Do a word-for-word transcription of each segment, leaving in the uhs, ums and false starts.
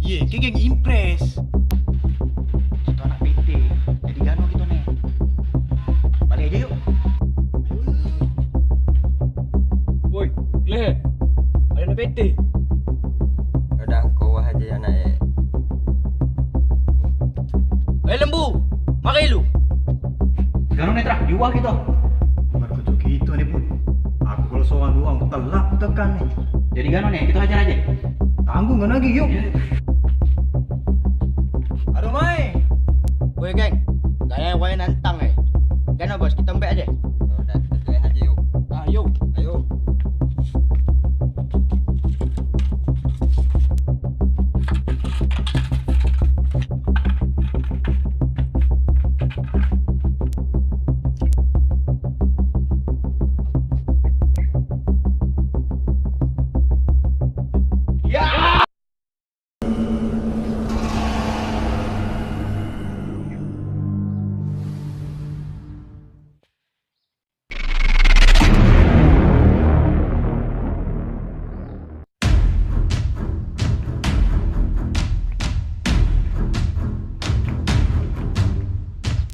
Ye, keu geng impress. Kita anak P T. Jadi gano kita ni? Balik aja yuk. Woi, Claire. Ada anak P T. Udah kau wah aja anak eh. Eh, Lembu, mari lu. Gano netra, jua kita. Bukan kutuk kita ni pun. Aku kalau seorang dua, aku telat tekan ni. Jadi gano ni, kita hajar aja. Tanggung kan lagi, yuk. Ya. Aduh, mai. Woi, geng. Gaya wai nantang, eh. Gano, bos, kita embek aja. Oh, dah, kita tuai aja, yuk. Ah, yuk. Ayo.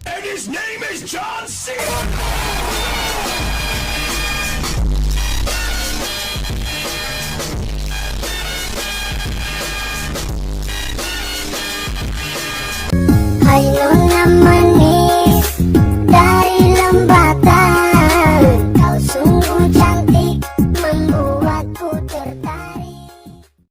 And his name is John Cena.